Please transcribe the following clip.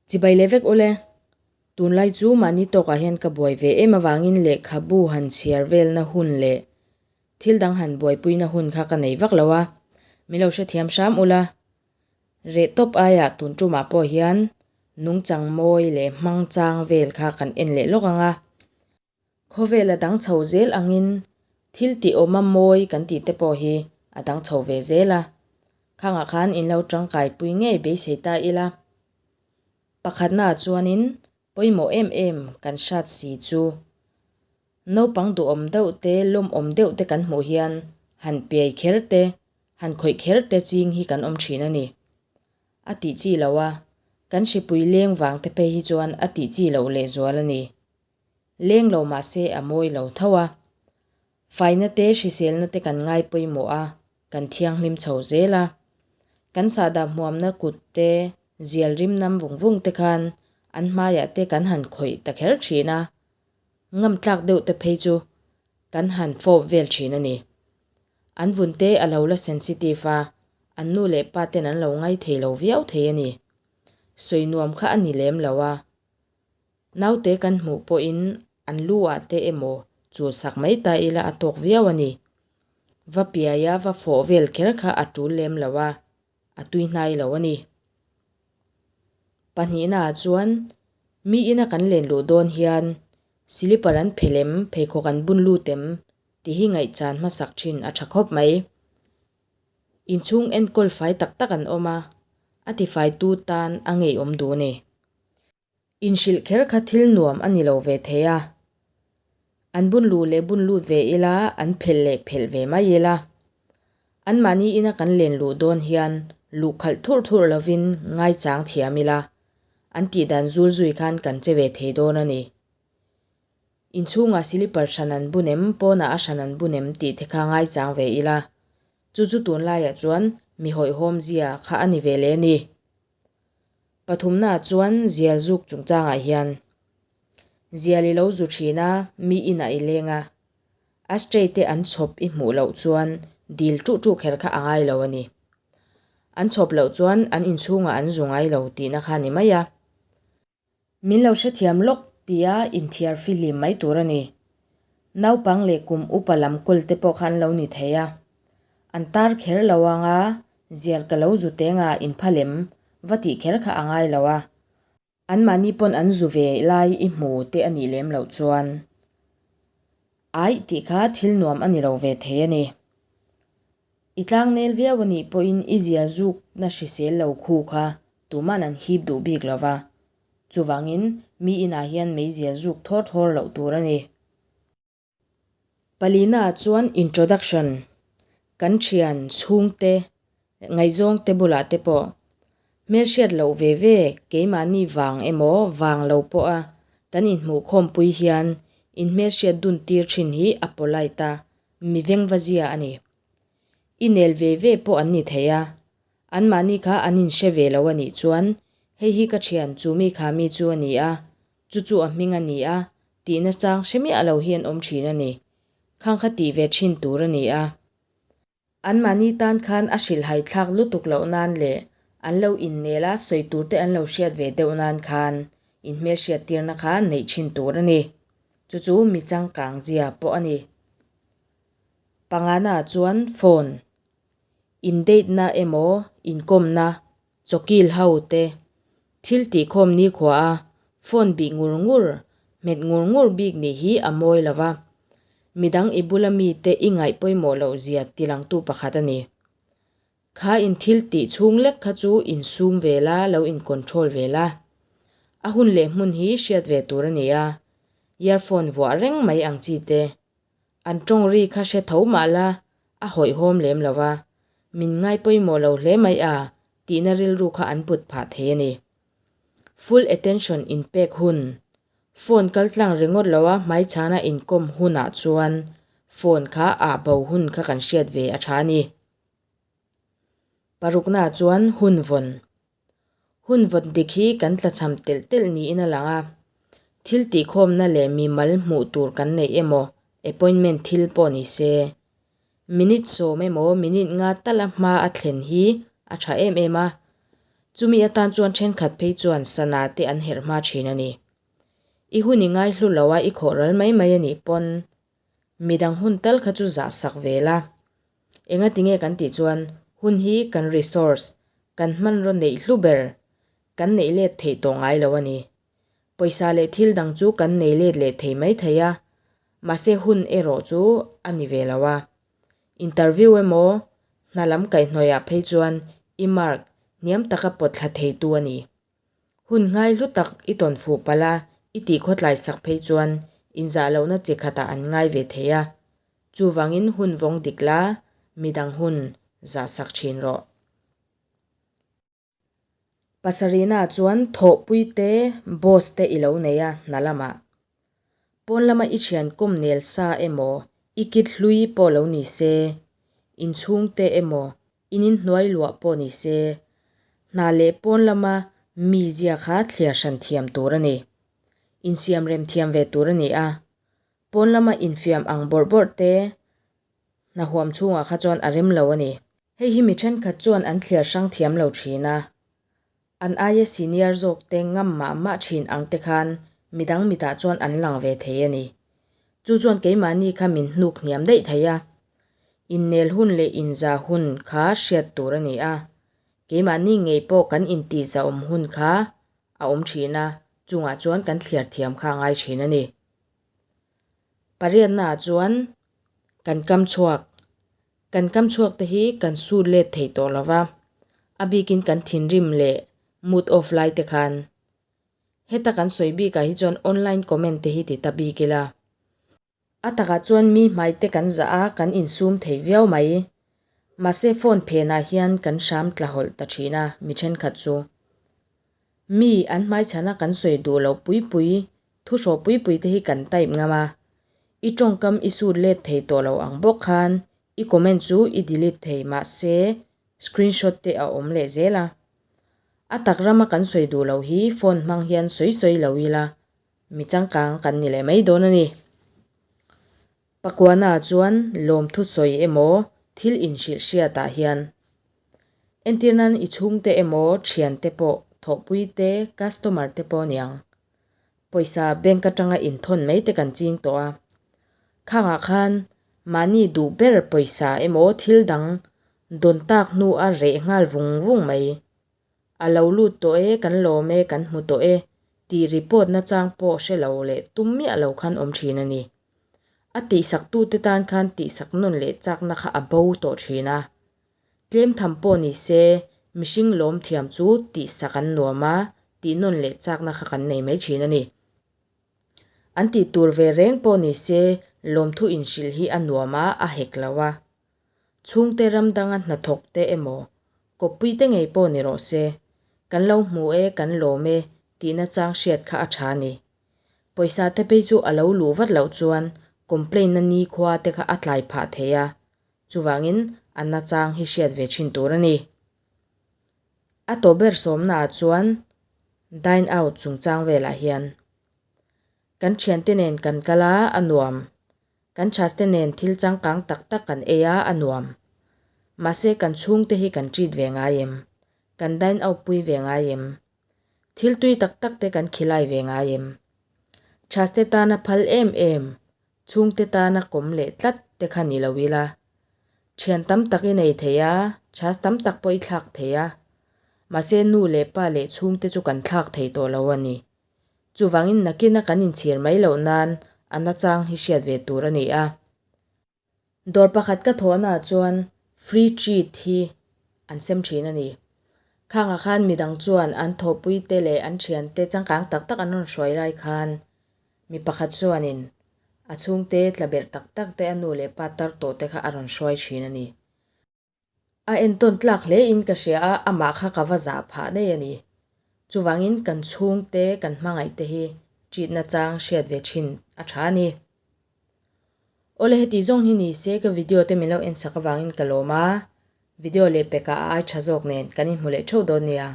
Chibai leh vek ule. Tunlai chu mahni tawkah hian ka buai ve em avangin lehkhabu han chhiar velna hun leh thil dang han buaipuina hun kha ka nei vak lo a, min lo hrethiam hram ula. Reh tawp aiah tun tumah pawh hian nungchang mawi leh hmangchang vel kha kan en leh lawk ang a. Khawvel a dang chho zel angin thil tih awma mawi kan tih te pawh hi a dang chho ve zel a. Khangah khan in lo tangkaipui ngei beisei ta ila. Pakhatnaah chuanin pawimawh em em kan hrat si chu naupang duhawm deuh te lawmawm deuh te kan hmuh hian han piai kher te han khawih kher te ching hi kan awm thin a ni. A tih chi lo a, kan hripui leng vang te phei hi chuan a tih chi loh lehzual a ni. Leng lo mah se a mawi lo tho a. Faina te hriselna te kan ngai pawimawh a, kan thianghlim chho zel a. Kan sahdah hmuamna kut te, zial rim nam vung vung te khan an hmaiah te kan han khawih ta kher thin a, ngam tlak deuh te phei chu kan han fawp vel thin a ni. An vun te a lo la sensitive a, an nu leh pa ten an lo ngai thei lo viau thei a ni. Sawi nuam kha a ni lem lo a. Naute kan hmuh pawhin an lu ah te emaw chul sak mai ta ila a tawk viau a ni. Va piaia va fawh vel kher kha a tul lem lo a, a tui hnai lo a ni. Pahnihna ah chuan mi ina kan len luh dawn hian silipar an phe lem, pheikhawk an bun lut em tih hi ngaihchan hmasak thin a tha khawp mai. Inchhung enkawl fai tak tak an awm a, a tifaitu tan a ngeiawm duh a ni. Inhrilh kher kha thil nuam a ni lo ve thei a, an bun luh leh bun lut ve ila, an phelh leh phelh ve mai ila. Anmahni ina kan len luh dawn hian luh khalh thurh thurh lovin ngaichang thiam ila, an tihdan zul zui khan kan che ve thei dawn a ni. Inchhungah silipar hran an bun em, pawnah a hran an bun em tih te kha ngaichang ve ila. Chu chu tunlaiah chuan mi hawihhawm zia kha a ni ve leh a ni. Pathumnaah chuan zial zuk chungchangah hian zial i lo zu thin a, mi inah i leng a, ashtray te an chhawp i hmuh loh chuan dil tuh tuh kher kha a ngai lo a ni. An chhawp loh chuan an inchhungah an zu ngai lo tihna kha a ni mai a. Min lo hrethiam lawk tia inthiar fihlim mai tur a ni. Naupang leh kum upa lam kawl te pawh kha an lo ni thei a. An tar kher lo anga zial ka lo zu teng a inpha lem va tih kher kha a ngai lo a. Anmahni pawn an zu ve lai i hmu te a nih lem loh chuan aih tih kha thil nuam a ni lo ve thei a ni. I tlangnel viau a nih pawhin i zia zukna hrisel lo khu kha tuman an hip duh bik lo va, chuvangin mi inah hian meizia zuk thawr thawr loh tur a ni. Palina ah chuan introduction, kan thian chhungte ngaihzawngte bulah te pawh hmelhriat loh ve ve keimahni vang emaw vang lo pawha kan inhmuhkhawmpui hian inhmelhriat dun tir thin hi a polite a, mi vengva zia a ni. I nel ve ve pawh an ni thei a, anmahni kha an inhre ve lo a nih chuan hei hi ka thian chu mi kha mi chu a ni a, chu chu a hming a ni a tihna chang hre miah lo hi an awm thin a ni. Khang kha tih ve thin tur a ni a. Anmahni tan khan a hrilhhai thlak lutuk loh nan leh an lo innel a sawi tur te an lo hriat ve deuh nan khan inhmelhriat tirna kha neih thin tur a ni. Chu chu mi changkang zia pawh a ni. Pangana chuan phone in-date na emaw inkawmna Chawkil ho te thil tihkhawm nikhua a phone bih ngur ngur, hmet ngur ngur bik nih hi a mawi lo va, midang i bula mite i ngaih pawimawh loh zia tilangtu pakhat a ni. Kha in thil tih chhung lek kha chu insum ve la, lo in control ve la. A hun leh hmun hi hriat ve tur a ni a, earphone vuah reng mai ang chi te. An tawng ri kha hre tho mah la, a hawihhawm lem lo va, min ngai pawimawh lo hle mai a tihna rilru kha an put phah thei a ni. Full attention inpek hun, phone kal tlang ringawt lo a hmaichhana inkawm hunah chuan phone kha ah bo hun kha kan hriat ve a tha a ni. Parukna chuan hun vawn. Hun vawt dik hi kan tlachham telh telh niin a lang a, thil tihkhawmna leh mimal hmuh tur kan neih emaw appointment thil pawh ni se, minute 10 emaw minute nga tala hma a thlen hi a tha em em a. Chumi atan chuan thenkhat phei chuan sana te an herh hma thin a ni. I hun i ngaihlu lo a i khawh ral mai mai a nih pawn midang hun tal kha chu zah sak ve la. Engati nge kan tih chuan hun hi kan resource, kan hmanraw neih hlu ber, kan neih let theih tawh ngai lo a ni. Pawisa leh thil dang chu kan nei let leh thei mai thei a, mahse hun erawh chu a ni ve lo a. Interview emaw, hna lam kaihhnawihah phei chuan i mark hniam taka pawt thla theitu a ni. Hun ngai hlu tak i tawn fuh palh a, i tih khawtlai sak phei chuan inzah lohna chi khatah an ngai ve thei a. Chuvangin hun vawng dik la, midang hun zah sak thin rawh. Pasarihna chuan thawhpui te, boss te i lo nei a hna lamah. Pawn lama i thian kawm nel sa emaw, i kit hlui pawh lo ni se, inchhung te emaw, in inhnuai luah pawh ni se, hna leh pawn lama mi zia kha thliar hran thiam tur a ni. Insiam rem thiam ve tur a ni a. Pawn lama infiam ang bawrh bawrh te, hna huam chhungah kha chuan a rem lo a ni. Hei hi mi thenkhat chuan an thliar hrang thiam lo thin a. An aia senior zawk te ngam mah mah thin ang te khan midang mitah chuan an lang ve thei a ni. Chu chuan keimahni kha min hnuk hniam daih thei a. Innel hun leh inza hun kha hriat tur a ni a. Keimahni ngei pawh kan intihzahawm hun kha a awm thin a, chungah chuan kan thliar thiam kha a ngai thin a ni. Pariatnaah chuan kan kam chhuak. Kan kam chhuak te hi kan sut let thei tawh lo va, a bikin kan thinrim leh mood off lai te khan. Heta kan sawi bikah hi chuan online comment te hi ti ta bik ila. A takah chuan mi hmai te kan zah a, kan insum thei viau mai. Mahse phone phenah hian kan hram tla hawlh ta thin a, mi thenkhat chu. Mi an hmaichhana kan sawi duh loh pui pui Thu hrawh pui pui te hi kan type ngam a, i tawngkam i sut let thei tawh lo ang bawk khan i comment chu i delete thei mahse screenshot te a awm leh zel a. A tak rama kan sawi duh loh hi phone hmang hian sawi sawi lo ila mi changkang kan ni leh mai dawn a ni. Pakuana chuan lawmthu sawi emaw thil inhrilh hriatah hian entir nan i chhungte emaw thiante pawh thawhpui te customer te pawh aniang Pawisa bank atanga inthawn mai te kan ching tawh a. Khangah khan mahni duh ber pawisa emaw thil dang dawn tak hnu a reh nghal vung vung mai. A lo lut tawh e, kan lawm e, kan hmu tawh e tih report nachang pawh hre lo leh tum miah lo khan awm thin a ni. A tihsaktute tan khan tihsak nawn leh chakna kha a bo tawh thin a. Tlem tham pawh ni se, mihring lawm thiam chu tihsak an nuam a, tihnawn leh chakna kha kan nei mai thin a ni. An tih tur ve reng pawh ni se, lawmthu inhrilh hi a nuam a, a hek lo a. Chhungte ram danga hnathawk te emaw, kawppui te ngei pawh ni rawh se, kan lo hmu e, kan lawm e tihna chang hriat kha a tha a ni. Pawisa te phei chu a lo luh vat loh chuan complaint na nikhua te kha a tlai phah thei a, Chuvangin a nachang hi hriat ve thin tur a ni. A tawh ber sawmnaah chuan dine out chungchang velah hian kan thiante nen kan kal a, a nuam. Kan chhaste nen thil changkang tak tak kan ei a, a nuam. Mahse kan chhungte hi kan treat ve ngai em? Kan dine out pui ve ngai em? Thil tui tak tak te kan khilai ve ngai em? Chhaste tana phal em em Chhungte tana kawm leh tlat te kha ni lo ila. Thian tam tak i nei thei a, chhas tam tak pawh i thlak thei a. Mahse nu leh pa leh chhungte chu kan thlak thei tawh lo a ni. Chuvangin nakina kan inchhir mai loh nan a nachang hi hriat ve tur a ni a. Dawr pakhat ka thawhnaah chuan free treat hi an sem thin a ni. Khangah khan midang chuan an thawhpuite leh an thiante changkang tak tak an rawn hruai lai khan mi pakhat chuanin a chhungte tla berh tak tak te a nu leh pa tar tawh te kha a rawn hruai thin a ni. A entawn tlak hle in ka hria a, amah kha ka va zah phah daih a ni. Chuvangin kan chhungte kan hmangaih te hi treat nachang hriat ve thin a tha a ni. Awle heti zawng hi ni se ka video te min lo en sak avangin ka lawm a, video leh pekah a ai tha zawk nen kan inhmu leh theuh dawn nia.